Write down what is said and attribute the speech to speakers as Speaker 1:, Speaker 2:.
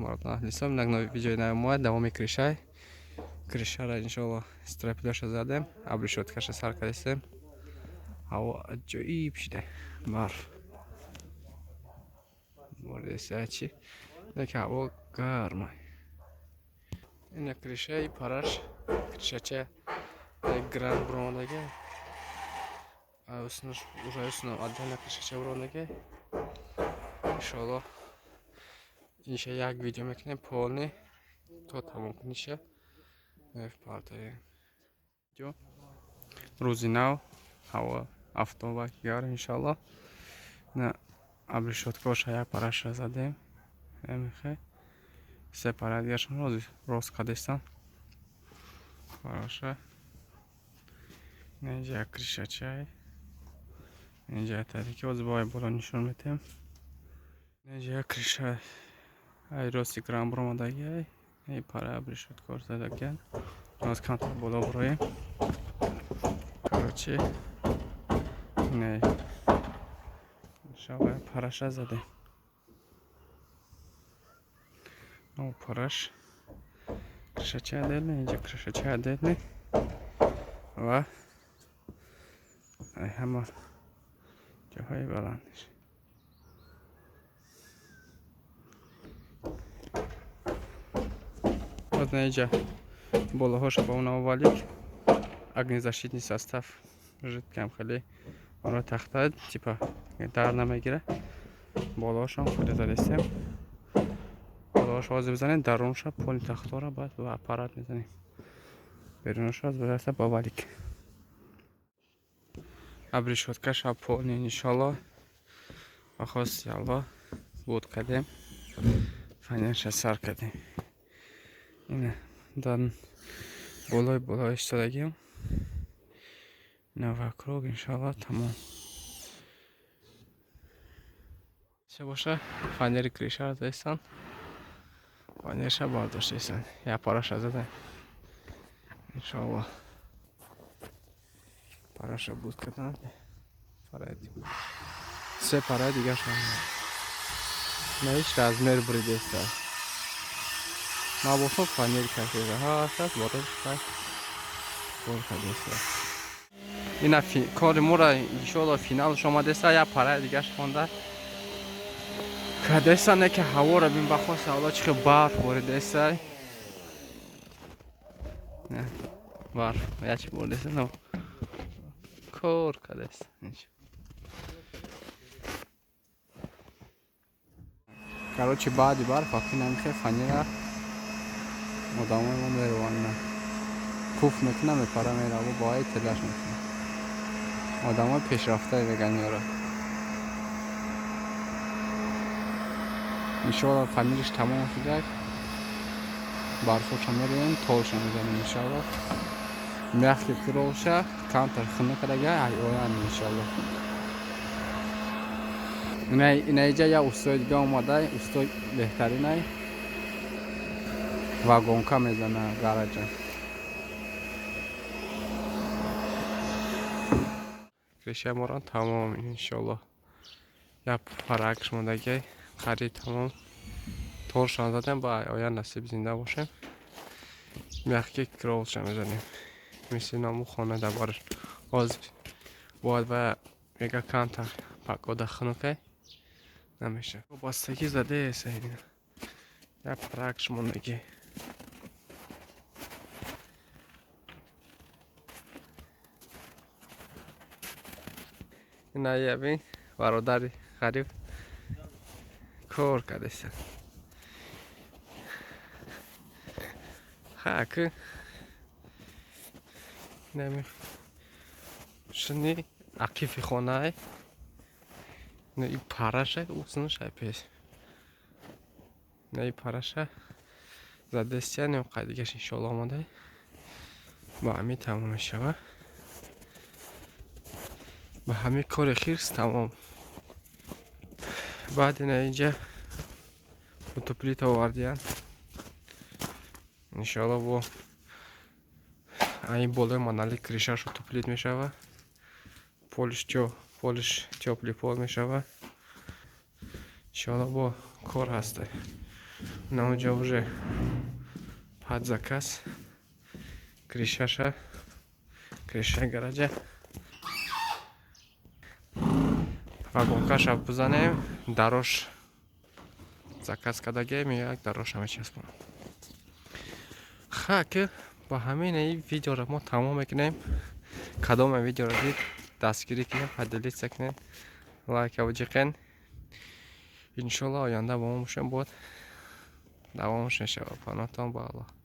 Speaker 1: Бародарон аҳли ислом, инак видеои нави мо давоми крышай. Крышара иншоалло стропилаша задем, обрешёткаша сар кардистем. Ҳаво аҷоиб шида, барф бордеста чи, ки ҳаво гарма. Ина крышаи параш, крышача гранд буромадага, уже отдельно крышача буромадага. Иншоалло инша як видео мекунем, полный то тамом куниша мепартоем. Рӯзи нав, ҳаво афтобак гарм иншоалло. На обрешёткаоша як параша задем, мехе се пара дигаршон рост кардестам параша. Инҷа як крышачай, инҷа тарики ҳозир бо боло нишон метем. Инҷа як крыша ай рости грам буромадагиай, ай пара обрешёткаор задагиан. Ҳоз камтар боло буроем. Короче, не, иншоалло параша задем. Ну, параш крышача отдельно, инҷа крышача отдельно ва ай ҳама ҷоҳои баландш. Вот на инҷа болоҳоша ба унав валик огнезащитный состав жидкам хеле оро тахта типа дар намегира. Болоҳошам хеле задестем. Болоҳош ҳозир бизанем, дарунша поли тахтора баъд ба аппарат мезанем. Берунашо аз ба валик. Обрешёткаша полный иншоалло ба хости Аллоҳ буд кардем, фанерша сар кардем. Ина дар болои боло истодагиам. Ина вокруг иншоалло тамом. Ча боша, фанери крышаро задестан, фанерша бардоштестан, як параша задем. Иншоалло параша буд кардан, се параи дигаршон на ҳеч размер буридеста. Мабошо фанери кашида ҳастаст, бораш бор кардеста. Ина кори моро иншоалло финалш омадеста, як параи дигарш монда кардеста. Не ки ҳаворо бин, ба хости Алло чӣ хел барф боридеста. Барф ячи боридеста, но кор кардеста. Короче, баъди барф вақти намихе фанера одамои мо мерованд, пуф мекуна, мепара, мераву бо ай телаш мекуна. Одамои пешрафтае меган ёра. Иншоалло фанериш тамом шудак, барфоша мероем, толша мезанем иншоалло. Мягкий кровша камтар хунук кардага ай оян иншоалло. Ина иҷа як устои дига омадай, устой беҳтаринай, вагонка мезана гараҷа. Крышаи морон тамом иншоалло. Як паракш мондагиай, қариб тамом. Торшон задем, ба оя насиб зинда бошем. Мягкий кровша мезанем. Мисли наму хона дар бараш. Ҳозир бояд ва мега камтар погода хунукай намеша. Бастагӣ задеса, як паракш мондагӣ. Ина ябин бародари ғариб кор кардеста. Хаки нами шуни ақифи хонае, на и параша уснушай пеш, на и параша задестия нем қайдигаш иншоалло омодай ба ҳамин тамом мешава. Ба ҳамин кори хирс тамом. Баъд ина инҷа утеплит овардиян. Иншоалло бо айн болои монолит крышаш утеплит мешава. Полиш полиш тёплый пол мешава. Иншоалло бо кор ҳастай. Наонҷа уже под заказ крышаша, крышаи гаража, вагонкаша бизанем. Дарош заказ кардагем, як дароша мечаспонам. Ха, ки ба ҳамин видеоро мо тамом мекунем. Кадоме видеоро дид, дастгирӣ кунем, поделиться кунем, лайка буҷиқен. Иншолло, оянда бо мо бошем, бод давомаш мешавад. Паноҳтон ба Аллоҳ.